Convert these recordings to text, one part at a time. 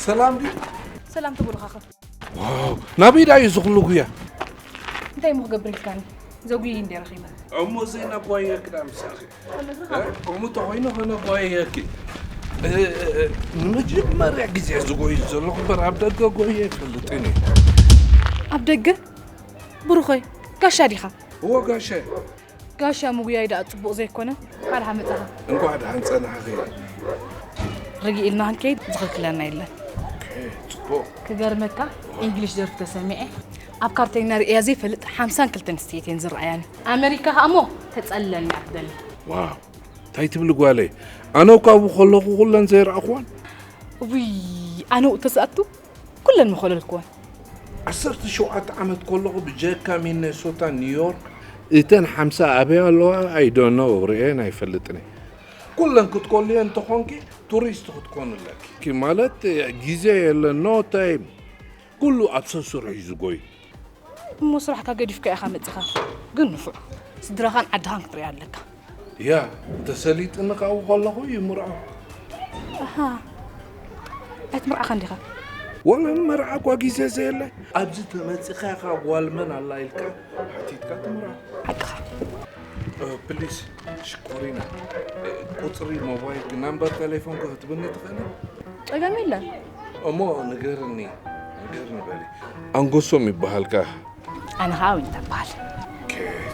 ሰላም ድዩ? ሰላም ትብሉኻ ኸ? ዋው፣ ናበይ ደኣ እዩ ዝኹሉ ጉያ? እንታይ እሞ ክገብር ኢልካኒ? ዘጉይ እንደ ረኺበ። እሞ ዘይና ጓየ ክዳ ምሳኺ። እሞ ተኾይኑ ኾነ ጓየኪ። እ፣ እ፣ እ፣ ንመጀመርያ ግዜ ዝጎይ ዘለኹ እምበር ኣብ ደገ ጎየ ኣይፈልጥን እየ። ኣብ ደገ? ብሩኸይ፣ ጋሻ ዲኻ? እዎ ጋሻ። ጋሻ ምጉያይ ደኣ ጽቡቕ ዘይኮነ? ሓድሓ መጻኻ። እንኳዕ ደሓን ጸናሕኺ። ርግእ ኢልና ክንከይድ ዝኽልክለና የለን። ኦኬ፣ ጽቡቕ። ክገርመካ፣ ኢንግሊሽ ደርፊ ተሰሚዐ ኣብ ካርተይና ርእያ ዘይፈልጥ ሓምሳን ክልተን ስቴት እየን ዝረኣያኒ። ኣመሪካ ከኣ እሞ ተጸለልና እያ ትደሊ። ዋው፣ እንታይ ትብሊ ጓለይ? ኣነ እኳ ኣብኡ ከለኹ ኩለን ዘይረኣኽዋን። ውይ፣ ኣነ ኣብኡ ተዝኣቱ ኩለን ምኾለልክወን። ዓሰርተ ሸውዓተ ዓመት ከለኹ ብጀካ ሚኔሶታ ኒውዮርክ እተን ሓምሳ ኣበይ ኣለዋ? I don't know፣ ርእየን ኣይፈልጥን እየ። ኩለን ክትኮልየን እንተኾንኪ ቱሪስት ክትኮኒ ኣለኪ። ማለት ግዜ የለን፣ no time። ኩሉ ኣብ ሰብ ስርሑ እዩ ዝጎይ። እሞ ስራሕካ ገዲፍካ ኢኻ መጺኻ። ግን ንፉዕ። ስድራኻን ዓድኻን ክትርኢ ኣለካ። ያ፣ ተሰሊጥኒ ካብኡ ከለኹ ይምርዖ። ኣሃ። ኣይትምርዓኻ እንዲኻ? ወላ ንመርዓ እኳ ግዜ ዘየለ። ኣብዚ ተመጺኻ ኢኻ ጓል መን ኣላ ኢልካ ሓቲትካ ትምርዖ። ሓቅኻ። እ፣ ፕሊስ፣ ሽኮሪና። እ፣ ቁጽሪ ሞባይል፣ ናምበር ቴሌፎን ክትብኒ ትኽእሊ? ጸገም የለን። እሞ ንገርኒ፣ ንገርኒ በሊ። ኣንጎሶም ይበሃልካ? ኣነ ኸኣ ዊንታ እበሃል። ኦኬ፣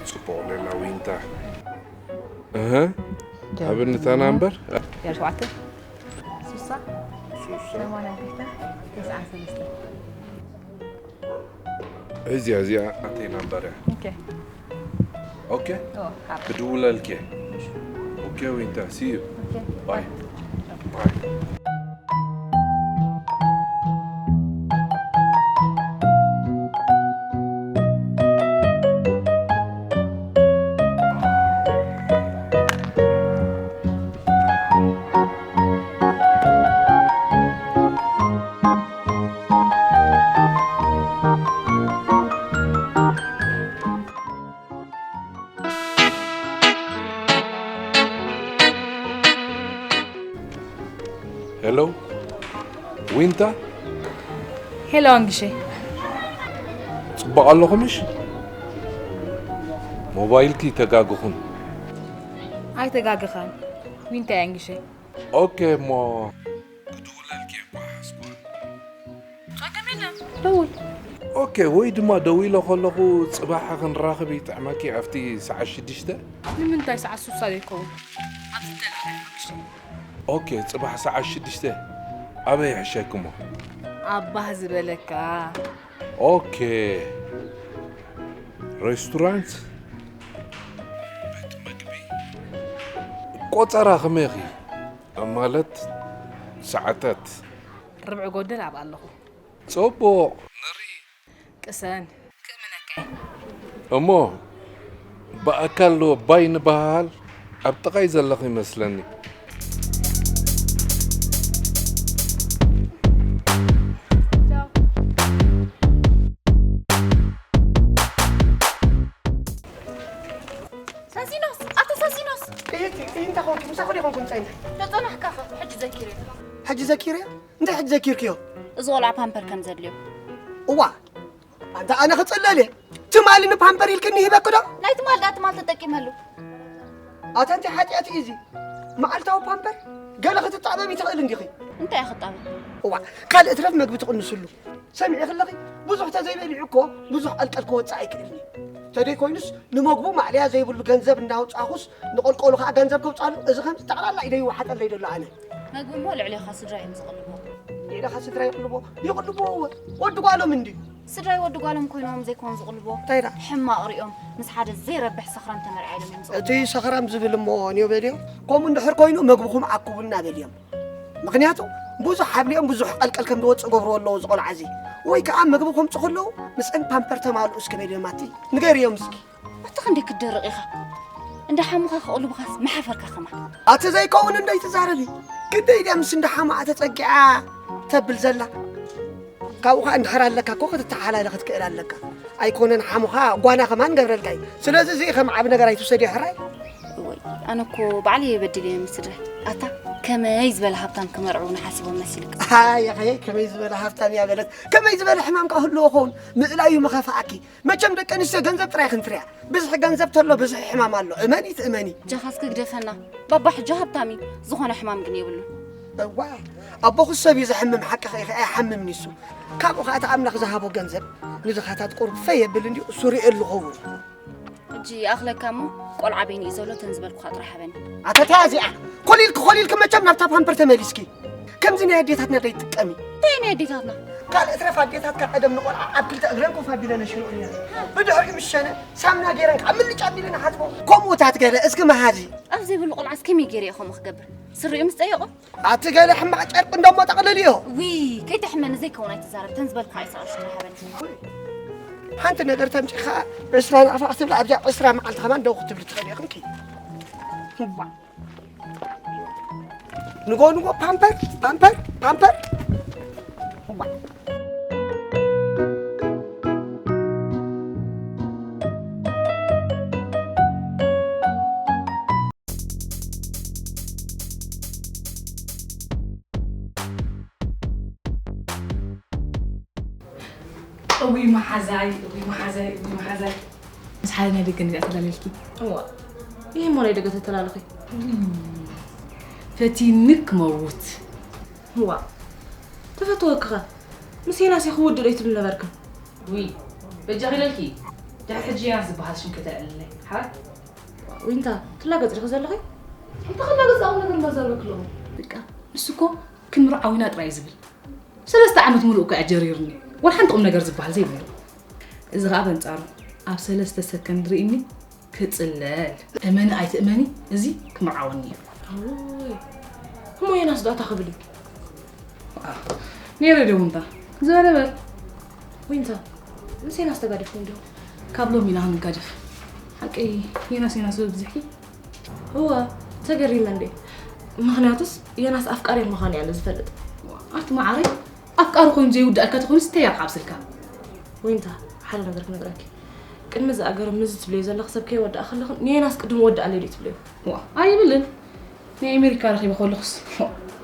ጽቡቕ ሌላ ዊንታ። እህ፣ ሃብኒ እታ ናምበር። ዜሮ ሸውዓተ፣ ስሳ፣ ሱሳ። ሰማንያ ክልተ፣ ተስዓን ሰለስተን። እዚኣ፣ እዚኣ ናተይ ናምበር እያ። ኦኬ። ኦኬ? ኦ፣ ካብ። ክድውለልኪ እየ። ኦኬ ዊንታ፣ see you። ኦኬ። ባይ። ባይ። ሄሎ ዊንታ። ሄሎ ኣንግሸ። ጽቡቕ ኣለኹ ምሽ? ሞባይልኪ ተጋግኹን። ኣይተጋግኻን። ዊንታ እየ ኣንግሸ። ኦኬ እሞ ክድውለልኪ እኳ ሓስኳ። ጸገም የለን። ደውል። ኦኬ፣ ወይ ድማ ደዊለ ከለኹ ጽባሕ ክንራኽብ ይጥዕመኪ ኣብቲ ሰዓት ሽዱሽተ? ንምንታይ ሰዓት ሱሳ ዘይከውን? ኣብዚ ደላላ ሓሙሽተ። ኦኬ፣ ጽባሕ ሰዓት ሽዱሽተ ኣበይ ይሕሸክሞ? ኣብ ባህ ዝበለካ። ኦኬ። ሬስቶራንት? ቤት መግቢ? ቆጸራ ከመይ ኢኺ? ማለት ሰዓታት? ርብዒ ጎደል ኣብኣ ኣለኹ። ጽቡቕ። ንርኢ። ቅሰን። ክእምነካ እየ። እሞ ብኣካል ዶ ባይ ንበሃል? ኣብ ጥቓይ ዘለኺ ይመስለኒ። ሳሲኖስ፣ ኣቶ ሳሲኖስ! እሂ፣ እንታይ ኮንኪ? ምሳኹ ዶ ይኾንኩ ምጻኢና? ተጸናሕካ ኸ? ሕጂ ዘኪረ። ሕጂ ዘኪረ? እንታይ ሕጂ ዘኪርክዮ? እዚ ቆልዓ ፓምፐር ከም ዘድልዮ። እዋ፣ ኣንታ ኣነ ክጽለል እየ። ትማሊ ንፓምፐር ኢልክኒ ሂበኪ ዶ? ናይ ትማል ደኣ ትማል ተጠቂመሉ። ኣታ እንታይ ሓጢኣት እዩ እዚ? መዓልታዊ ፓምፐር? ገለ ክትጣበቢ ትኽእል እንዲኺ። እንታይ እየ ክጣበብ? እዋ፣ ካልእ እትረፍ መግቢ ትቕንስሉ። ሰሚዕኺ ኣለኺ? ብዙሕ ተዘይበሊዑ እኮ ብዙሕ ቀልቀል ክወጽእ ኣይክእልን እዩ። ተደይ ኮይኑስ ንመግቡ ማዕለያ ዘይብሉ ገንዘብ እናውጻእኹስ ንቐልቀሉ ኸዓ ገንዘብ ከውጻሉ፣ እዚ ከምዚ ጠቕላላ ኢደይ ይወሓጠለይ ደሎ ኣነ። መግቢ እሞ ልዕሌኻ ስድራ እዮም ዝቕልቦ። ልዕሌኻ ስድራ ይቕልቦ? ይቕልቦ እወ። ወዲ ጓሎም እንድዩ። ስድራይ ወዲ ጓሎም ኮይኖም ዘይኮን ዝቕልቦ። እንታይ ደኣ? ሕማቕ ሪኦም ምስ ሓደ ዘይረብሕ ሰኽራም ተመርዕዮም እዮም ዝቕልቦ። እቲ ሰኽራም ዝብል እሞ ኔው በልዮ። ከምኡ እንድሕር ኮይኑ መግብኹም ኣኩቡልና በልዮም። ምኽንያቱ ብዙሕ ሓብሊኦም ብዙሕ ቀልቀል ከም ዝወጽእ ገብርዎ ኣለዉ እዚ ቆልዓ እዚ። ወይ ከኣ መግቢ ከምጽእ ከለዉ ምስአን ፓምፐር ተማልኡ እስኪ በልዮም ኣቲ ንገርዮም እስኪ። ኣታ ክንደይ ክትደርቕ ኢኻ። እንዳ ሓሙኻ ክቕልቡኻስ መሓፈርካ ከማን። ኣቲ ዘይከውን እንዶ ኣይትዛረቢ። ክንደይ ድያ ምስ እንዳ ሓሙኣ ተጸጊዓ ተብል ዘላ። ካብኡ ኸኣ እንድሕር ኣለካ እኮ ክትተሓላለኽ ክትክእል ኣለካ። ኣይኮነን ሓሙኻ ጓና ከማን ገብረልካ እዩ። ስለዚ እዚ ከም ዓቢ ነገር ኣይትውሰድዮ ሕራይ። እወይ፣ ኣነ እኮ ባዕለይ እየ በዲለዮም ስድራይ። ኣታ ከመይ ዝበለ ሃብታም ክመርዕዉ ንሓስቦም መሲልካ? ኣይ ኣኸየ፣ ከመይ ዝበለ ሃብታም እያ በለት፣ ከመይ ዝበለ ሕማም ከ ህልዎ ኸውን? ምእላዩ ምኸፍኣኪ። መቸም ደቂ ኣንስትዮ ገንዘብ ጥራይ ክንትርያ። ብዝሒ ገንዘብ ተሎ ብዝሒ ሕማም ኣሎ። እመኒ ትእመኒ። ጃኻ እስኪ ግደፈና። ባባ ሕጂ ሃብታም እዩ። ዝኾነ ሕማም ግን የብሉን። እዋ፣ ኣቦኹ ሰብ እዩ ዘሕምም፣ ሓቅኺ ኢኺ፣ ኣይሓምም ንሱ። ካብኡ ኸኣ እቲ ኣምላኽ ዝሃቦ ገንዘብ ንድኻታት ቁሩብ ፈይ የብል እንድዩ፣ እሱ ርእየሉ ኸውን። ሕጂ ይኣኽለካ እሞ፣ ቆልዓ በይኑ እዩ ዘሎ፣ ተን ዝበልኩኻ ጥራሕ ሃበኒ። ኣታ ተይ እዚኣ፣ ኮሊልኪ ኮሊልኪ መቸም ናብታ ፓምፐር ተመሊስኪ። ከምዚ ናይ ኣዴታትና ደይትጥቀሚ። እንታይ ናይ ኣዴታትና? ካልእ ትረፍ ኣዴታትካ ቀደም ንቆልዓ ኣብ ክልተ እግረን ኮፍ ኣቢለን ነሽንኦ ነይረን። ብድሕሪኡ ምስ ሸነ ሳምና ገይረን ከዓ ምልጭ ኣቢለን ይሓጽቦ። ከምኡታት ገለ እስኪ መሃዚ። ኣብ ዘይብሉ ቆልዓስ ከመይ ገይረ እየ ከምኡ ክገብር? ስሪኡ ምስ ጠየቖ? ኣቲ ገለ ሕማቕ ጨርቂ እንደሞ ጠቕልልዮ። ዊ፣ ከይተሕመኒ ዘይከውን ኣይትዛረብ፣ ተን ዝበልኩኻ ኣይሰኣሹ ሃበኒ። ሓንቲ ነገር ተምጺኻ ዕስራ ናቕፋ ክትብሊ ኣብዚኣ ዕስራ መዓልቲ ከማን ደው ክትብሊ ትኽእሊ ኢኽንኪ። ንጎ ንጎ ፓምፐር ፓምፐር ፓምፐር። እውይ መሓዛይ፣ እውይ መሓዛይ፣ እውይ መሓዛይ። ምስ ሓደ ናይ ደገ እንድያ ተዳልየልኪ? እዋ፣ ይሄ እሞ ናይ ደገ ተተላለኺ። እም፣ ፈቲኒ ክመውት። እዋ፣ ተፈትወክኸ? ምስ ሄናስ ክውድእ ዶ ይትብል ነበርክን? ውይ፣ በጃኺ ኢለልኪ። ድሕሪ ሕጂ ሄናስ ዝበሃል ሽም ከይተልዕልለይ። ሓራይ? ዊንታ፣ ትላገጺ ዲኺ ዘለኺ? እንታይ ክላገጽ ኣብ ነገር እንዳዛረበኪ ኣለኹ። በቃ፣ ንሱ እኮ ክንምርዓው ኢና ጥራይ ዝብል። ሰለስተ ዓመት ሙሉእ እኮ እያ ጀሪርኒ። ወላ ሓንቲ ቁም ነገር ዝበሃል ዘይብሉ። እዚ ኸኣ በንጻሩ፣ ኣብ ሰለስተ ሰከንድ ርኢኒ ክጽለል። እመኒ ኣይትእመኒ፣ እዚ ክምርዓወኒ እዩ። ኣውይ፣ እሞ ዮናስ ዶ ኣታ ክብል እዩ? ዋ፣ ነይረ ዶ ዊንታ? ዝበለ በል። ዊንታ፣ ምስ ዮናስ ተጋዲፍኩም ዶ? ካብ ሎሚ ኢና ክንጋደፍ። ሓቀይ ዮናስ፣ ዮናስ ዝብል ብዝሕኪ? እወ፣ ተገሪመ እንዴ። ምኽንያቱስ ዮናስ ኣፍቃሪ ምዃኑ እያ ዝፈልጥ። ኣቲ መዓረይ፣ ኣፍቃሪ ኮይኑ ዘይውድኣልካ ተኾይኑስ እንታይ እያ ክዓብስልካ? ዊንታ፣ ሓደ ነገር ክነግረኪ። ቅድሚ ዝኣገረ ምዚ ትብልዮ ዘለኺ ሰብ ከይወድኣ ከለኽን ንዮናስ ቅድም ወድኣለይ ዶ ትብልዮ? ዋ፣ ኣይብልን። ናይ ኣሜሪካ ረኺበ ከለኹስ፣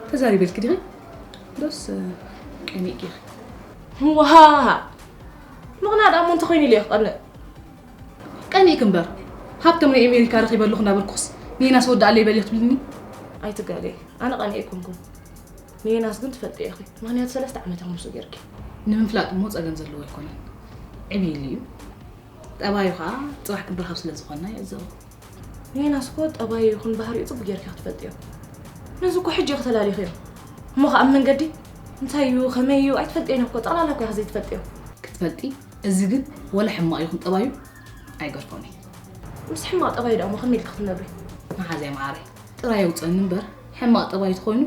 ተዛሪበልኪ ዲኺ? ዶስ ቀኒእኪ ኢኺ? ዋሃ! ምቕናእ ደኣ እሞ እንተኾይኑ ኢለ እየ ክቐንእ። ቀኒእኪ እምበር፣ ሃብቶም ናይ ኣሜሪካ ረኺበ ኣለኹ እናበልኩስ፣ ንዮናስ ወድኣለይ በልዮ ትብልኒ? ኣይትጋገይ፣ ኣነ ቀኒኤ ኣይኮንኩን። ንዮናስ ግን ትፈልጥዮ ኢኺ፣ ምኽንያቱ ሰለስተ ዓመት እየ ምስኡ ጌርኪ። ንምፍላጥ እሞ ጸገም ዘለዎ ኣይኮነን። ዕብይሉ እዩ። ጠባዩ ኸኣ ጽባሕ ክንራኸብ ስለ ዝኾንና ይዕዘቦ። ንዮናስ እኮ ጠባዩ ይኹን ባህሪኡ ጽቡቕ ጌርኪ ክትፈልጥዮ። ነዚ እኮ ሕጂ ኢኺ ተላሊኽዮ። እሞ ኸኣ ኣብ መንገዲ እንታይ እዩ፣ ከመይ እዩ ኣይትፈልጥዮን እኮ፣ ጠቕላላ እኮ ኢኺ ዘይትፈልጥዮ። ክትፈልጢ፣ እዚ ግን ወላ ሕማቕ ይኹን ጠባዩ ኣይገድፎን እዩ። ምስ ሕማቕ ጠባዩ ደኣ እሞ ከመይ ኢልኪ ክትነብሪ? መሓዛይ መዓረይ፣ ጥራይ የውጸኒ እምበር፣ ሕማቕ ጠባዩ ተኾይኑ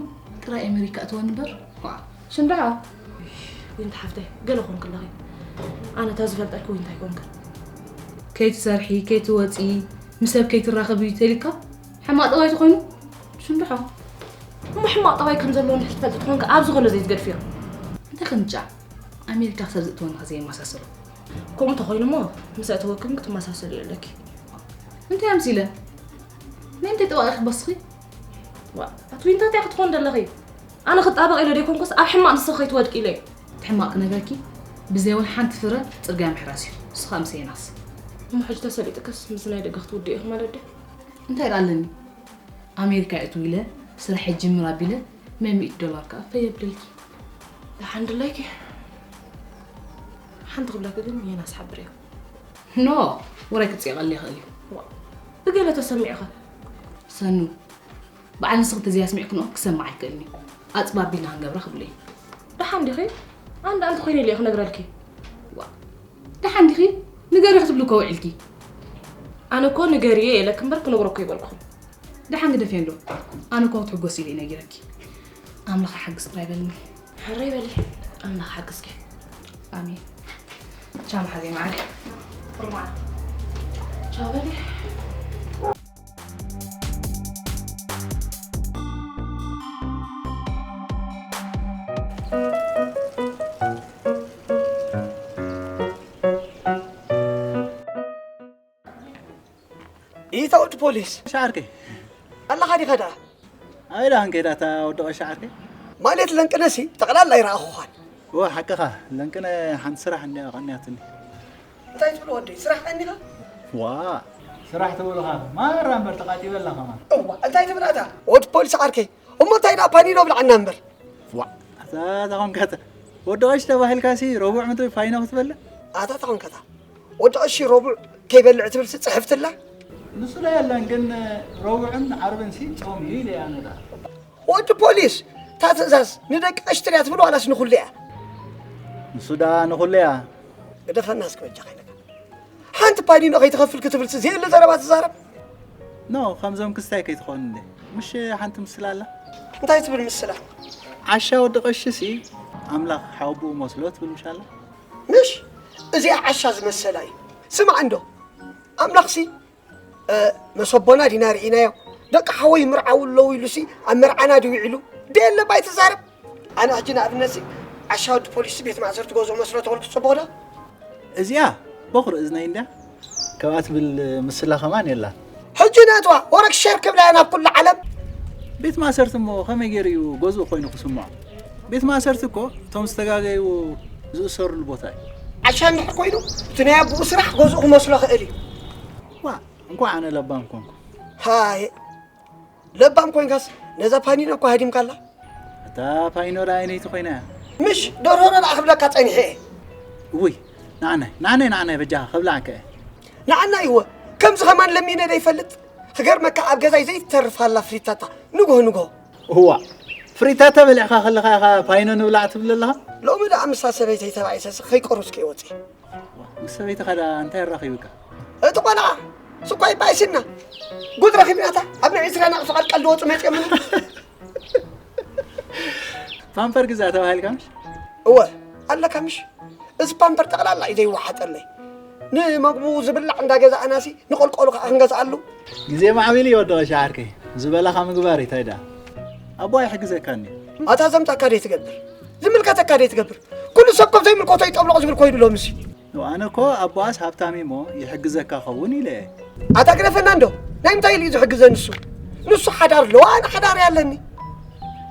ጥራይ ኣሜሪካ እትወኒ እምበር። ዋ፣ ሽንድዓ። ዊንታ ሓፍተይ፣ ገለ ኮንኪ ኣለኺ። ኣነ እታ ዝፈልጠኪ ዊንታ ኣይኮንክን። ከይትሰርሒ፣ ከይትወጺ፣ ምስ ሰብ ከይትራኸቢ ተይልካ፣ ሕማቕ ጠባይ ተኾይኑ ሽንድሖ። እሞ ሕማቕ ጠባይ ከም ዘለዎ እንድሕር ትፈልጢ ተኾንኪ፣ ኣብዚ ከሎ ዘይትገድፍዮ። እንታይ ክንጫ? ኣሜሪካ ክሳብ ዘእትወኒ ከ ዘየመሳሰሎ። ከምኡ ተኾይኑ እሞ፣ ምስ ኣእተወክን ክትመሳሰሉ ኣለኪ። እንታይ ኣምሲለ? ምእንቲ ጥባቕ ኢኺ በስኺ? ዋ፣ ኣቲ ዊንታ እንታይ ክትኾን ደለኺ? ኣነ ክጣበቕ ኢለ ደይኮንኩስ ኣብ ሕማቕ ንስኺ ከይትወድቂ ኢለ እየ። እቲ ሕማቕ ክነግረኪ፣ ብዘይ ወላ ሓንቲ ፍረ ጽርግያ ምሕራስ እዩ። ንሱ ኸኣ ምስ ዮናስ። እሞ ሕጂ ተሰሊጥክስ ምስ ናይ ደገ ክትውድእ ኢኺ ማለት ድዩ? እንታይ ደኣ ኣለኒ? ኣሜሪካ እትው ኢለ ስራሕ ጅምር ኣቢለ መን ሚእቲ ዶላር ከኣ ፈይ የብለልኪ። ደሓን ድለይኪ። ሓንቲ ክብለኪ ግን ዮናስ ሓብር እየ። ኖ፣ ወረ ክጽየቐሊ ይኽእል እዩ። ዋ፣ ብገለ ተሰሚዑኸ? ሰኑ፣ በዓል ንስኺ እንተዘይኣስሚዕክንኦ ክሰምዕ ኣይክእልን እዩ። ኣጽባብ ቢልና ክንገብራ ክብሎ እዩ። ደሓን ዲኺ? ኣንዳ ኣንቲ ኮይነ ኢለ እየ ክነግረልኪ። ዋ፣ ደሓን ዲኺ? ንገሪ ክትብሊ እኮ ውዒልኪ። ኣነ እኮ ንገርዮ ኢለኪ እምበር ክነግሮ እኮ ኣይበልኩኹን። ደሓን ግደፍዮ እንዶ። ኣነ እኮ ክትሕጎሲ ኢለ እየ ነጊረኪ። ኣምላኽ ሓግዝ ጥራይ በልኒ። ሕራይ በሊ፣ ኣምላኽ ሓግዝኪ። ኣሜን። ቻው መሓዘይ መዓረይ። ጥሩ መዓልቲ። ቻው በሊ። ኢታ ወዲ ፖሊስ። ሻርቂ። ኣለኻ ዲኻ ደኣ? ኣበይ ደኣ ክንከይድ ኣታ ወዲ ቀሺ ዓርከይ? ማለት ለንቅነሲ ጠቕላላ ኣይረኣኹኻን። እወ ሓቅኻ፣ ለንቅነ ሓንቲ ስራሕ እንድያ ቀንያትኒ። እንታይ ትብል ወደይ? ስራሕ ቀኒኻ? ዋ፣ ስራሕ ትብልኻ ማራ እምበር ተቓጢበላ ከማን። እዋ፣ እንታይ ትብል ኣታ? ወዲ ፖሊስ ዓርከይ፣ እሞ እንታይ ደኣ ፓኒኖ ብልዓና እምበር። ዋ፣ ኣታ ተኾንካ ኣታ ወዲ ቀሺ ተባሂልካሲ ረቡዕ ምድሪ ፋይኖ ክትበልዕ? ኣታ ተኾንካ ኣታ ወዲ ቀሺ ረቡዕ ከይበልዕ ትብልሲ ጽሕፍትላ? ንሱ ዶ የለን ግን ረቡዕን ዓርብንሲ ጾም እዩ ኢለ እየ ኣነ ደኣ። ወዲ ፖሊስ፣ እታ ትእዛዝ ንደቂ ቀሽትር እያ ትብል ዋላስ ንኹሉ እያ? ንሱ ደኣ ንኹሉ እያ። ግደፈና እስኪ በጃኻ ኢለካ። ሓንቲ ፓኒኖ ከይትኸፍል ክትብልሲ ዘየለ ዘረባ ትዛረብ? ኖ፣ ከምዞም ክስታይ ከይትኾን እንዴ። ምሽ ሓንቲ ምስላ ኣላ? እንታይ ትብል ምስላ? ዓሻ ወዲ ቀሽሲ ኣምላኽ ሓወብኡ መስሎ ትብል ምሽ ኣላ? ምሽ እዚኣ ዓሻ ዝመሰላ እዩ። ስማዕ እንዶ፣ ኣምላኽሲ፣ እ፣ መሰቦና ዲና ርኢናዮ። ደቂ ሓወይ ይምርዓው ኣለዉ ኢሉሲ ኣብ መርዓና ድዩ ውዒሉ? ደየለ ባይ ትዛረብ። ኣነ ሕጂ ንኣብነትሲ ዓሻ ወዲ ፖሊስሲ ቤት ማእሰርቲ ገዝኡ መስሎ ተበልኩ ጽቡቕ ዶ? እዚኣ በኹሪ እዝነይ እንድያ። ካብኣ ትብል ምስላ ከማን የላን። ሕጂ ነእትዋ፣ ወረክ ሸር ክብላ እያ ናብ ኩሉ ዓለም። ቤት ማእሰርቲ እሞ ከመይ ገይሩ እዩ ገዝኡ ኮይኑ ክስምዖ? ቤት ማእሰርቲ እኮ እቶም ዝተጋገዩ ዝእሰርሉ ቦታ እዩ። ዓሻ እንድሕር ኮይኑ፣ እቲ ናይ ኣቦኡ ስራሕ ገዝኡ ክመስሎ ክእል እዩ። ዋ፣ እንኳዕ ኣነ ለባም ኮንኩ። ሃየ፣ ለባም ኮይንካስ ነዛ ፓኒኖ እኮ ሃዲምካላ። እታ ፓኒኖ ደኣ ኣይነይቲ ኮይና እያ። ምሽ ደርሆ ደኣ ክብለካ ጸኒሐ እየ። እውይ፣ ንዓናይ፣ ንዓናይ፣ ንዓናይ በጃኻ ከብልዓካ እየ። ንዓናይ እወ፣ ከምዚ ከማን ለሚነ ዶ ይፈልጥ? ክገርመካ ኣብ ገዛይ ዘይተርፍ ኣላ ፍሪታታ፣ ንግሆ ንግሆ። እዋ፣ ፍሪታታ በሊዕካ ከለኻ ኢኻ ፓኒኖ ንብላዕ ትብል ኣለኻ? ሎሚ ደኣ ምስታ ሰበይተይ ተባኢሰስ ከይቆረስኩ እየ ወጺኤ። ምስ ሰበይትኻ ደኣ እንታይ ኣራኺቡካ? እቲ ቆልዓ ስኳይ ባይስና ጉድ ረኺብናታ። ኣብ ናይ ዕስራ ናቕፊ ቀልቀል ዝወፁ መፂኦምና። ፓምፐር ግዛ ተባሂልካ ምሽ? እወ፣ ኣለካ ምሽ? እዚ ፓምፐር ጠቕላላ እዩ ዘይወሓጠለይ። ንመግቡ ዝብላዕ እንዳገዛእናሲ ንቆልቆሉ ከዓ ክንገዝኣሉ። ግዜ ማዕቢሉ እዩ ወዲ ቐሺ ዓርከይ። ዝበላኻ ምግባር እዩ፣ እንታይ ደኣ? ኣቦ ኣይሕግዘካን እዩ። ኣታ ዘምጻካ ደይ ትገብር? ዝምልከተካ ደይ ትገብር? ኩሉ ሰብ ኮፍ ዘይምልከቶ ይጠብለቑ ዝብል ኮይኑ ሎምሲ። ኣነ እኮ ኣቦኣስ ሃብታም እሞ ይሕግዘካ ኸውን ኢለ እየ። ኣታ ግደፈና እንዶ፣ ናይ ምንታይ ኢሉ እዩ ዝሕግዘ ንሱ? ንሱ ሓዳር ኣለዎ፣ ኣነ ሓዳር እየ ኣለኒ።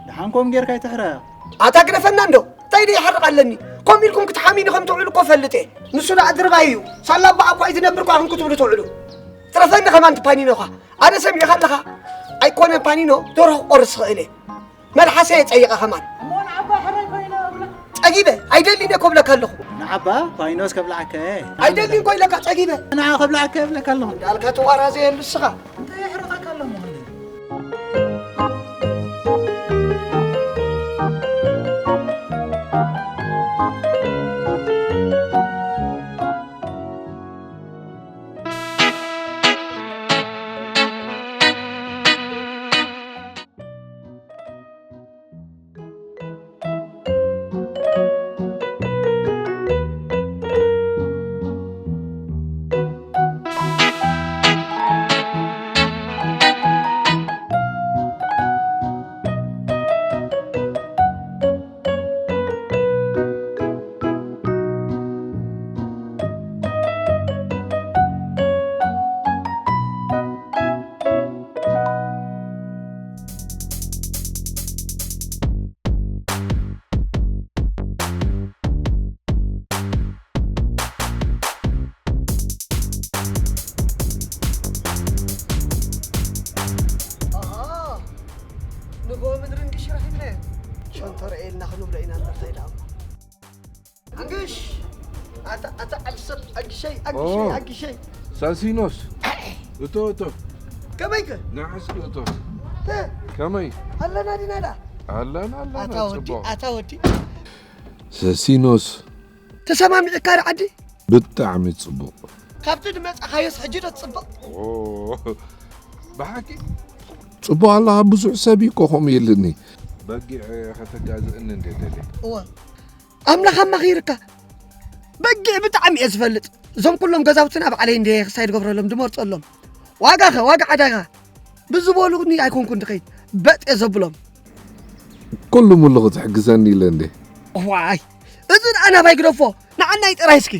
ደሓን ከምኡ ጌርካ ኣይትሕረቕ። ኣታ ግደፈና እንዶ፣ እንታይ ደይ ይሓርቕ ኣለኒ? ከምኡ ኢልኩም ክትሓሚኒ ከም ትውዕሉ እኮ ፈልጥ እየ። ንሱ ደኣ ድርባይ እዩ፣ ሳላ ኣቦኣ እኳ እዩ ዝነብር እኳ ኢኹም ክትብሉ ትውዕሉ። ትረፈኒ ከማን ትፓኒኖኻ። ኣነ ሰሚዕኻ ኣለኻ? ኣይኮነን ፓኒኖ፣ ደርሆ ክቆርስ ዝኽእል እየ። መልሓሰ እየ ጸይቐ ከማን። እሞ ንዓባ ሕራይ ኮይነ እብላ። ጸጊበ፣ ኣይደልን እየ ኮብለካ ኣለኹ። ንዓባ ፓኒኖስ ከብልዓከ እየ። ኣይደልን ኮ ኢለካ ጸጊበ። ንዓ ከብልዓከ እብለካ ኣለኹ። እንዳልካ ትዋራዘ የሉ እስኻ። እንታይ የሕርቐካ ኣሎ ምዃኑ? ኣሃ፣ ንጎ ምድሪ እንግሽ ረኺብናዮ። ሸንተረኤ ኢልና ክንብሎ ኢና እምበር እንታይ ደኣ እሞ። ኣንግሽ! ኣታ፣ ኣታ ዓቢ ሰብ፣ ኣግሸይ፣ ኣግሸይ፣ ኦ፣ ኣግሸይ። ሳሲኖስ። እቶ፣ እቶ። ከመይከ? ንዓ እስኪ እቶ። ተ-፣ ከመይ? ኣለና ዲና ደኣ? ኣለና፣ ኣለና፣ ኣታ ወዲ፣ ጽቡቕ። ኣታ ወዲ። ሳሲኖስ። ተሰማሚዕካ ዶ ዓዲ? ብጣዕሚ ጽቡቕ። ካብቲ ዝመጻኻዮስ ሕጂ ዶ ትጽብቕ? ኦ፣ ብሓቂ? ጽቡቕ ኣለኻ፣ ብዙሕ ሰብ እዩ እኮ ከምኡ ኢሉኒ። በጊዕ ከተጋዝእኒ እንደ ደልየ። እወ። ኣምላኽ ኣማኺርካ። በጊዕ ብጣዕሚ እየ ዝፈልጥ። እዞም ኩሎም ገዛውትና ባዕለይ እንድየ ክሳይ ዝገብረሎም፣ ዝመርጸሎም። ዋጋኸ፣ ዋጋ ዕዳጋ ብዝበሉኒ ኣይኮንኩን ድኸይድ። በጥ እየ ዘብሎም። ኩሉ ሙሉ ክትሕግዘኒ ኢለ እንዴ? ዋይ፣ እዚ ደኣ ናባይ ግደፎ። ንዓናይ ጥራይ እስኪ።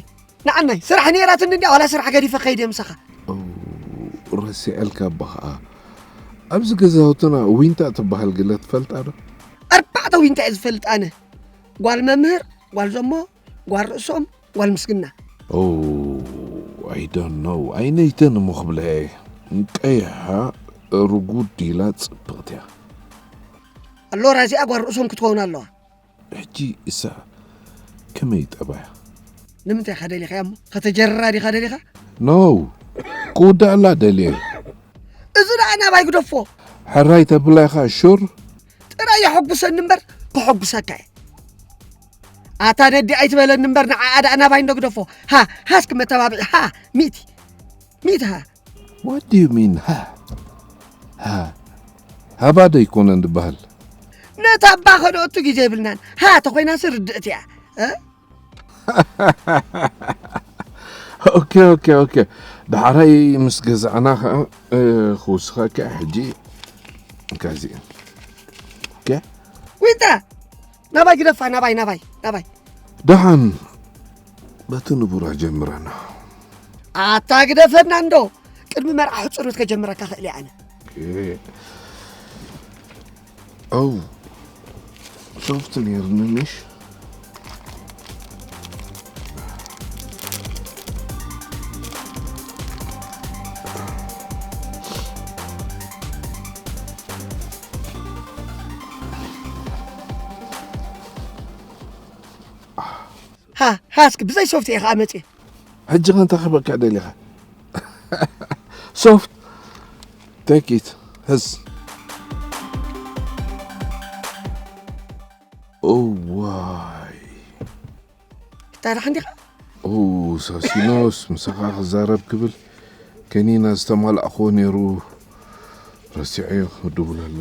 ንዓናይ ስራሕ ነይራትኒ እንድያ፣ ዋላ ስራሕ ገዲፈ ከይደ ምሳኻ። ኦ፣ ረሲዐልካ እባ ኸኣ። ኣብዚ ገዛውትና ዊንታ ትበሃል ገለ ትፈልጣ ዶ? ኣርባዕተ ዊንታ እየ ዝፈልጥ ኣነ። ጓል መምህር፣ ጓል ዘሞ፣ ጓል ርእሶም፣ ጓል ምስግና። Oh, I don't know. ኣይነይተን እሞ ክብለያ እየ። ቀይሓ፣ ርጉድ ኢላ ጽብቕቲ እያ። ኣሎ ራዚኣ ጓል ርእሶም ክትከውን ኣለዋ። ሕጂ እሳ ከመይ ጠባያ? ንምንታይ ኢኻ ደሊኻያ እሞ? ከተጀርራ ዲኻ ደሊኻ? No፣ ክውዳእላ ደልየ። እዚ ደኣ ናባይ ግደፎ። ሕራይ ተብላ ኢኻ ሹር? ጥራይ የሐጉሰኒ እምበር ከሐጉሰካ እየ። ኣታ ነዲ ኣይትበለኒ እምበር ንዓኣ ደኣ ናባይ እንዶ ግደፎ። ሃ፣ ሃስክ መተባብዒ፣ ሃ፣ ሚእቲ። ሚእቲ ሃ። What do you mean? ሃ? ሃ? ሃባ ዶ ኣይኮነን ዝበሃል? ነታ ኣባ ከደኦቱ ግዜ የብልናን። ሃ ተኾይናሲ ርድእቲ እያ። እ? ኦኬ፣ ኦኬ፣ ኦኬ። ዳሕራይ ምስ ገዛእና ኸዓ፣ እ፣ ክውስኸካ ሕጂ። እንካዚ። ኦኬ። ዊንታ! ናባይ ግደፋ፣ ናባይ፣ ናባይ፣ ናባይ። ደሓን፣ በቲ ንቡራ ጀምረና። ኣታ ግደፈና እንዶ። ቅድሚ መርዓ ሕጽኖት ከጀምረካ ክእል እየ ኣነ። ኦኬ። ኣው፣ ሶፍት ነይርኒ ምሽ? ሃ፣ ሃ፣ እስኪ ብዘይ ሶፍት እየ ከዓ መፅየ። ሕጂ ከ እንታይ ክህበካ ደሊኻ? ሶፍት፣ take it፣ ሕዝ። እዋይ። እንታይ ደሓን ዲኻ? ኦ፣ ሳሲኖስ ምሳኻ ክዛረብ ክብል ከኒና ዝተማላእኽዎ ነይሩ፣ ረሲዐዮ ክድውለላ።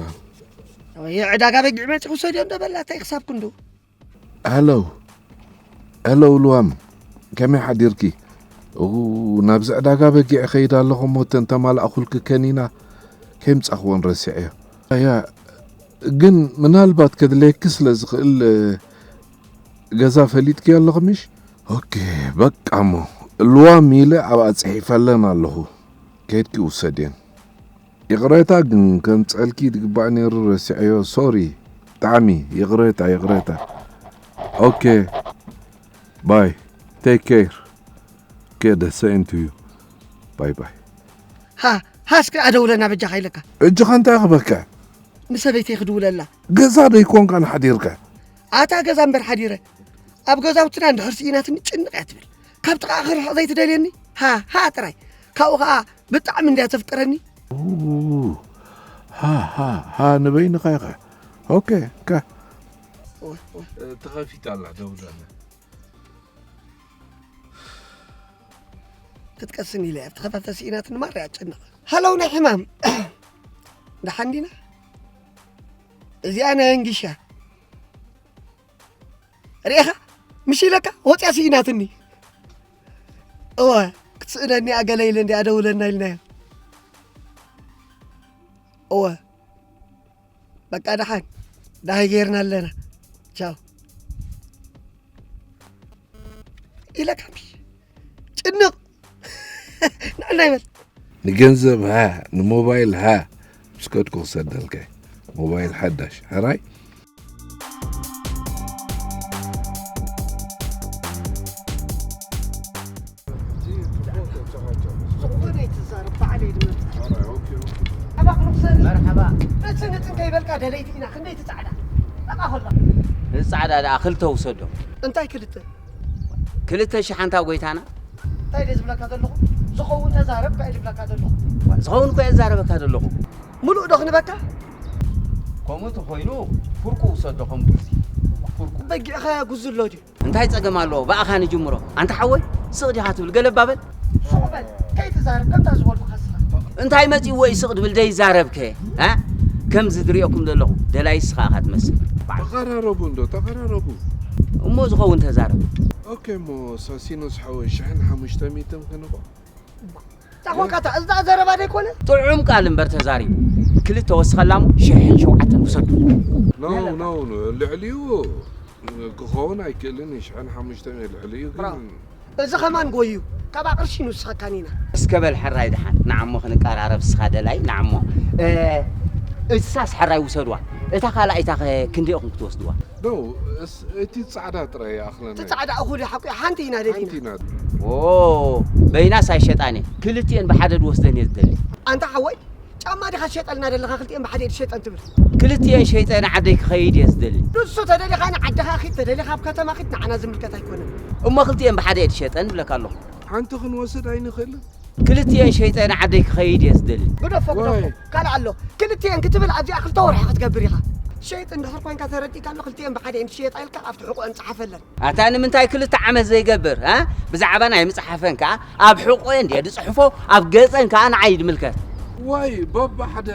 ወይ ዕዳጋ በጊዕ መፂ ክውሰድዮ እንዶ በላ፣ እንታይ ክሳብ ክንዱ? ሄሎ፣ ሄሎ ልዋም፣ ከመይ ሓዲርኪ? ኡ፣ ናብዚ ዕዳጋ በጊዕ እኸይድ ኣለኹ እሞ እተን ተማላእኹልኪ ከኒና ከይምጻኽወን ረሲዐዮ። ኣያ፣ ግን ምናልባት ከድልየኪ ስለ ዝኽእል፣ ገዛ ፈሊጥኪ ኣለኺ ምሽ? ኦኬ፣ በቃ እሞ ልዋም ኢለ ኣብኣ ጽሒፈለን ኣለኹ። ከይድኪ ውሰድየን። ይቕሬታ ግን ከምጸልኪ ዝግባእ ነይሩ ረሲዐዮ። ሶሪ። ብጣዕሚ ይቕሬታ፣ ይቕሬታ። ኦኬ። ባይ። ቴክ ኬር። ኦኬ፣ the same to you። ባይ ባይ። ሃ፣ ሃ፣ እስኪ ኣደውለና በጃኻ ኢለካ። እጅኻ እንታይ ክበካ? ንሰበይተይ ክድውለላ። ገዛ ዶ ይኮንካን ሓዲርካ? ኣታ ገዛ እምበር ሓዲረ። ኣብ ገዛውትና እንድሕር ስኢናትኒ ጭንቕ እያ ትብል። ካብ ጥቓኣ ክርሕቕ ዘይትደልየኒ? ሃ፣ ሃ ጥራይ። ካብኡ ኸኣ ብጣዕሚ እንድያ ተፍቅረኒ። ኡ፣ ሃ፣ ሃ፣ ሃ፣ ንበይንኻ ኢኻ። ኦኬ፣ ከ-፣ እወ፣ እወ። እ፣ ተኸፊታ ኣላ፣ ደውል ኣላ። ክትቀስን ኢለ እያ፣ ብትኸፋፍታ ስኢናትኒ ማራ እያ ትጭነቕ። ሃለው ናይ ሕማም። ደሓን ዲና? እዚኣ ናይ ኣንጊሻ። ርኢኻ? ምሽ ኢለካ? ወፂኣ ስኢናትኒ። እወ፣ ክትስእነኒ እያ ገለ ኢለ እንዲኣ ደውለና ኢልናዮ። እወ። በቃ ደሓን፣ ደሃይ ጌርና ኣለና። ቻው። ኢለካ ምሽ? ጭንቕ። ንዕና ይበል። ንገንዘብ ሃ፣ ንሞባይል ሃ፣ ምስ ከድኩ ክሰደልካ። ሞባይል ሓዳሽ፣ ሕራይ? ዝኾነ ኣይትዛረብ፣ ባዕለይ ድመጽእ። ኣባኽ ርኽሰኒ። መርሓባ። እጽን እጽን ከይበልካ ደለይቲ ኢና፣ ክንደይ ትጻዕዳ? በቃ ኸላ። እዚ ጻዕዳ ደኣ ክልተ ውሰዶ። እንታይ ክልተ? ክልተ ሺሕ ኣንታ ጎይታና። እንታይ ድየ ዝብለካ ዘለኹ? ዝኸውን ተዛረብ እኳ እየ ዝብለካ ዘለኹ። ዝኸውን እኳ እየ ዝዛረበካ ዘለኹ። ምሉእ ዶ ክንበካ? ከምኡ ተኾይኑ ፍርቁ ውሰዶ፣ ከም ጉርዚ። ፍርቁ። በጊዕኻ ጉዚ ኣሎ ድዩ? እንታይ ጸገም ኣለዎ? ብኣኻ ንጅምሮ። ኣንታ ሓወይ፣ ስቕ ዲኻ ትብል? ገለብ በል። ሱቕ በል፣ ከይትዛረብ፣ ከምታ ዝበልኩኻ ስራሕ። እንታይ መጺእዎ እዩ ስቕ ድብል ዘይዛረብከ? እ? ከምዚ ዝሪኦኩም ዘለኹ፣ ደላይ ንስኻ ኢኻ ትመስል። በዓል። ተቐራረቡ እንዶ፣ ተቐራረቡ። እሞ ዝኸውን ተዛረብ። ኦኬ፣ እሞ ሳሲኖስ ሓወይ፣ ሽሕን ሓሙሽተ ሚእትን ክንኾ? ታ ኾንካ እታ፣ እዛ ዘረባ ደይኮነ? ጥዑም ቃል እምበር ተዛሪቡ። ክልተ ወስኸላ እሞ፣ ሽሕን ሸውዓተን ውሰዱ። ኖ፣ ኖ፣ ኖ፣ ልዕሊኡ ክኸውን ኣይክእልን እዩ፣ ሽሕን ሓሙሽተን እዩ ልዕሊኡ፣ ግን ብራው። እዚ ኸማን ጎዩ ካብ ኣቕርሺ ንውስኸካን ኢና። እስከ በል ሕራይ ደሓን ንዓሞ ክንቀራረብ እስኻ ደላይ ንዓሞ። እሳስ ሕራይ ውሰድዋ። እታ ካልኣይታ ኸ ክንደይ ኢኹም ክትወስድዋ? ዶ እቲ ጻዕዳ ጥራይ ይኣኽለና። እቲ ጻዕዳ እኹል እዩ ሓቁ ሓንቲ ኢና ደሊና። ሓንቲ ኢና። ኦ በይናስ ኣይሸጣን እየ ክልቲኤን ብሓደ ድወስደን እየ ዝደሊ። ኣንታ ሓወይ ጫማ ዲኻ ትሸጠልና ዘለኻ ክልቲኤን ብሓደ እየ ዝሸጠን ትብል። ክልቲኤን ሸይጠ ንዓደይ ክኸይድ እየ ዝደሊ። ንሱ ተደሊኻ ንዓድኻ ኺድ ተደሊኻ ኣብ ከተማ ኺድ ንዓና ዝምልከት ኣይኮነን። እሞ ክልቲኤን ብሓደ እየ ዝሸጠን እብለካ ኣለኹ። ሓንቲ ክንወስድ ኣይንኽእልን። ክልቲኤን ሸይጠ ንዓደይ ክኸይድ እየ ዝደሊ። ግደፎ ግደፎ ካልእ ኣሎ። ክልቲኤን ክትብል ኣብዚኣ ክልተ ወርሒ ክትገብር ኢኻ። ሸይጥ እንድሕር ኮይንካ ተረዲእካ ኣሎ ክልቲኤን ብሓደ እየን ዝሽየጣ ኢልካ ኣብቲ ሕቆአን ጸሓፈለን። ኣታ ንምንታይ ክልተ ዓመት ዘይገብር እ ብዛዕባ ናይ ምጽሓፈን ከኣ ኣብ ሕቆኤን ድየ ድጽሕፎ ኣብ ገጸን ከኣ ንዓይ ድምልከት። ዋይ በብሓደ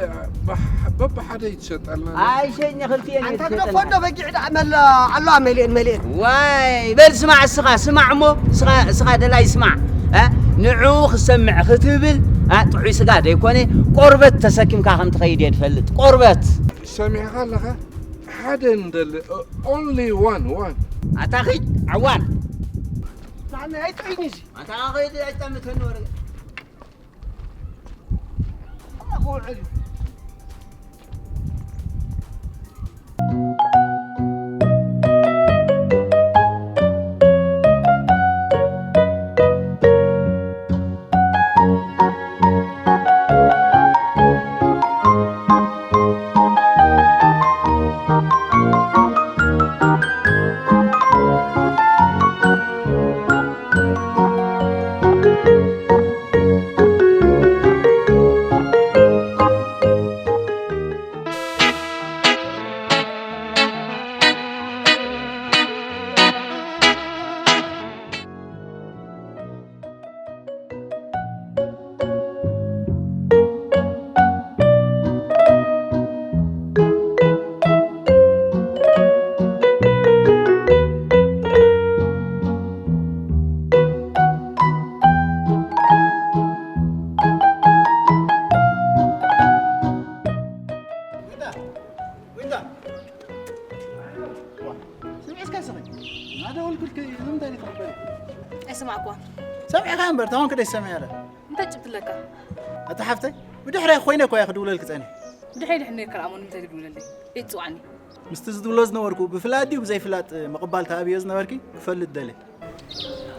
በብሓደ ይትሸጠልና። ኣይሸኝ ክልቲኤን እየ ኣንታ ግደፎ እንዶ በጊዕ ደኣ መለ ኣሎ መሊኤን መሊኤን። ዋይ በል ስማዕ እስኻ ስማዕ እሞ እስኻ እስኻ ደላይ ስማዕ እ ንዕኡ ክሰምዕ ክትብል እ ጥዑይ ስጋ ደይኮነ ቆርበት ተሰኪምካ ከም ትኸይድ እየ ድፈልጥ ቆርበት። ሰሚዕኻ ኣለኻ ሓደ ንደሊ only one one ኣታ ኺድ ዓዋን ንዓመይ ኣይጥዕይኒ እዚ ኣታ ኺድ ኣይጠምተኒ ወረ ኣላ ክውዕል እዩ ዊንታ፣ ዊንታ። ስምዒ እስከ ስኺ። እናደወልኩልኪ ንምንታይ ዲኺ ትቕበሊ? ኣይሰማዕኩዋን። ሰሚዕካ እምበር፣ ታውን ክደይ ሰሚዐ ኣለ። እንታይ ጭብቲ ኣለካ? ኣታ ሓፍተይ፣ ብድሕረይ ኮይነ እኮ እየ ክድውለልኪ ጸኒሐ። ብድሕረይ ድሕር ነርካ ደኣ እሞ ንምንታይ ትድውለለይ? ዘይትጽውዓኒ። ምስቲ ዝድውሎ ዝነበርኩ ብፍላጥ ድዩ ብዘይፍላጥ ምቕባል ትሃብዮ ዝነበርኪ ክፈልጥ ደልየ።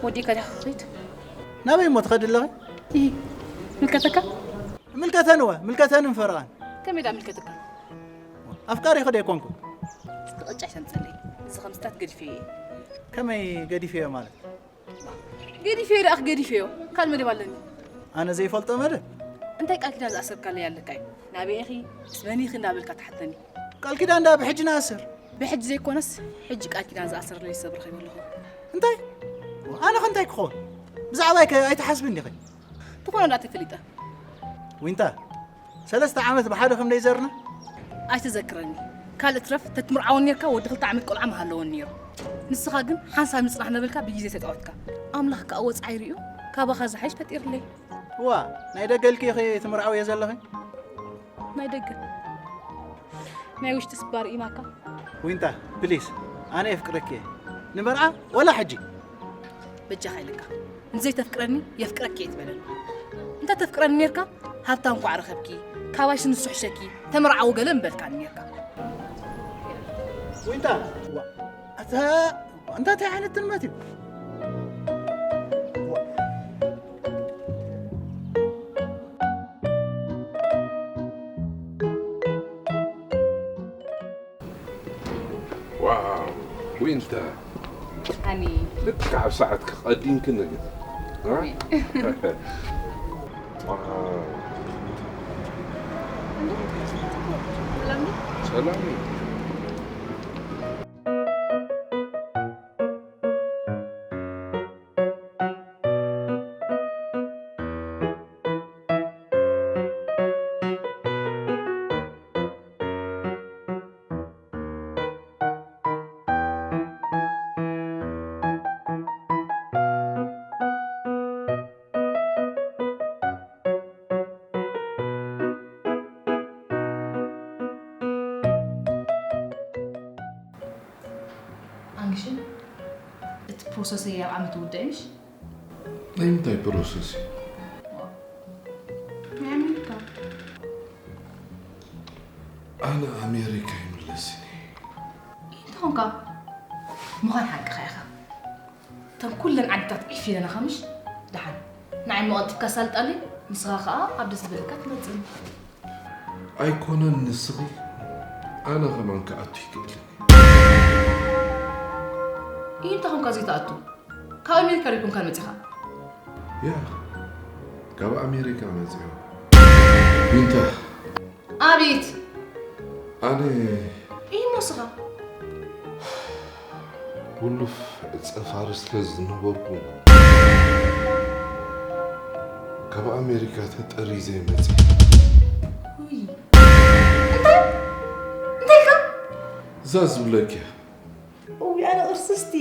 ወዲእካ ዲኻ ክትኸይድ? ናበይ እሞ ትኸዲ ኣለኺ? እሂ፣ ምልከተካ? ምልከተን እወ፣ ምልከተንን ፈረቓን። ከመይ ደኣ ምልከተካ? ኣፍቃሪኺ ዶ ኣይኮንኩን? እስቲ ቅጫ ኣይተምጽለይ። እዚ ከምስታት ገዲፈዮ እየ። ከመይ ገዲፈዮ ማለት? ገዲፈዮ ደኣ ገዲፈዮ። ካልእ መደብ ኣለኒ። ኣነ ዘይፈልጦ መደብ? እንታይ ቃል ኪዳን ዝኣሰርካለይ ኣለካ እዩ? ናበይ ኢኺ? ምስ መን ኢኺ እንዳበልካ ትሓተኒ። ቃል ኪዳን ደኣ ብሕጂ ንኣስር። ብሕጂ ዘይኮነስ ሕጂ ቃል ኪዳን ዝኣስረለይ ሰብ ረኺበ ኣለኹ። እንታይ? ኣነ ኸ እንታይ ክኸውን? ብዛዕባይ ከ ኣይትሓስብን ዲኺ? ትኾኖ ደኣ ተፈሊጠ። ዊንታ፣ ሰለስተ ዓመት ብሓደ ከም ደይዘርና? ኣይትዘክረኒ። ካልእ ትረፍ ተትምርዓወኒ ኔርካ ወዲ ክልተ ዓመት ቆልዓ ምሃለወኒ ኔሩ። ንስኻ ግን ሓንሳብ ንጽናሕ እናበልካ ብግዜ ተጻወትካ። ኣምላኽ ከኣ ወጽዓይ ርእዩ ካባኻ ዝሓይሽ ፈጢርለይ። እዋ፣ ናይ ደገ ኢልኪ ኢኺ ትምርዓውዮ ዘለኺ? ናይ ደገ ናይ ውሽጢ ስባር ኢማካ። ዊንታ ፕሊስ ኣነ የፍቅረኪ እየ ንመርዓ ወላ ሕጂ። በጃኻ ኢለካ ንዘይተፍቅረኒ የፍቅረኪ እየ ትበለኒ። እንተ ተፍቅረኒ ኔርካ ሃብታ እንኳዕ ረኸብኪ ካባይ ሽንሱ ሕሸኪ ተመርዓዊ ገለ ምበልካኒ ኔርካ። ዊንታ ዋ፣ ኣታ እንታይ እንታይ ዓይነት ትልመት እዩ? ዋው ዊንታ ሃኒ ልክዕ ኣብ ሰዓትኪ ቀዲምክኒ ግን እ? ኣሜን። ዋው ሰላም እዩ። ኣንግሽን እቲ ፕሮሰሰይ ኣብ ዓመት ውዳእ ምሽ ናይ ምንታይ ፕሮሰስ እዩ? ናይ ኣሜሪካ። ኣነ ኣሜሪካ ይምለስኒ። እንታይ ኾንካ? ምዃን ሓቅኻ ኢኻ። እተን ኩለን ዓድታት ዒፍ ኢለናኻ ምሽ? ደሓን ንዓይ መቐልጢፍካ ሳልጣለይ፣ ንስኻ ኸኣ ኣብ ደስ ዝበለካ ትመጽእኒ። ኣይኮነን ንስኺ፣ ኣነ ከማን ክኣቱ ይክእልን። ይህ እንታይ ኾንካ ዘይትኣቱ? ካብ ኣሜሪካ ዶ ኣይኮንካን መጺኻ? ያ፣ ካብ ኣሜሪካ መጺኦ። ቢንታ፣ ኣቤት! ኣነ ይህ እሞ ንስኻ? ውሉፍ ዕጸ ፋርስ ስለ ዝነበርኩ፣ ካብ ኣሜሪካ ተጠሪዘ መጺ። ውይ፣ እንታይ እንታይ ኢልካ? እዛ ዝብለኪ እያ። እውይ ኣነ ቅርስስቲ።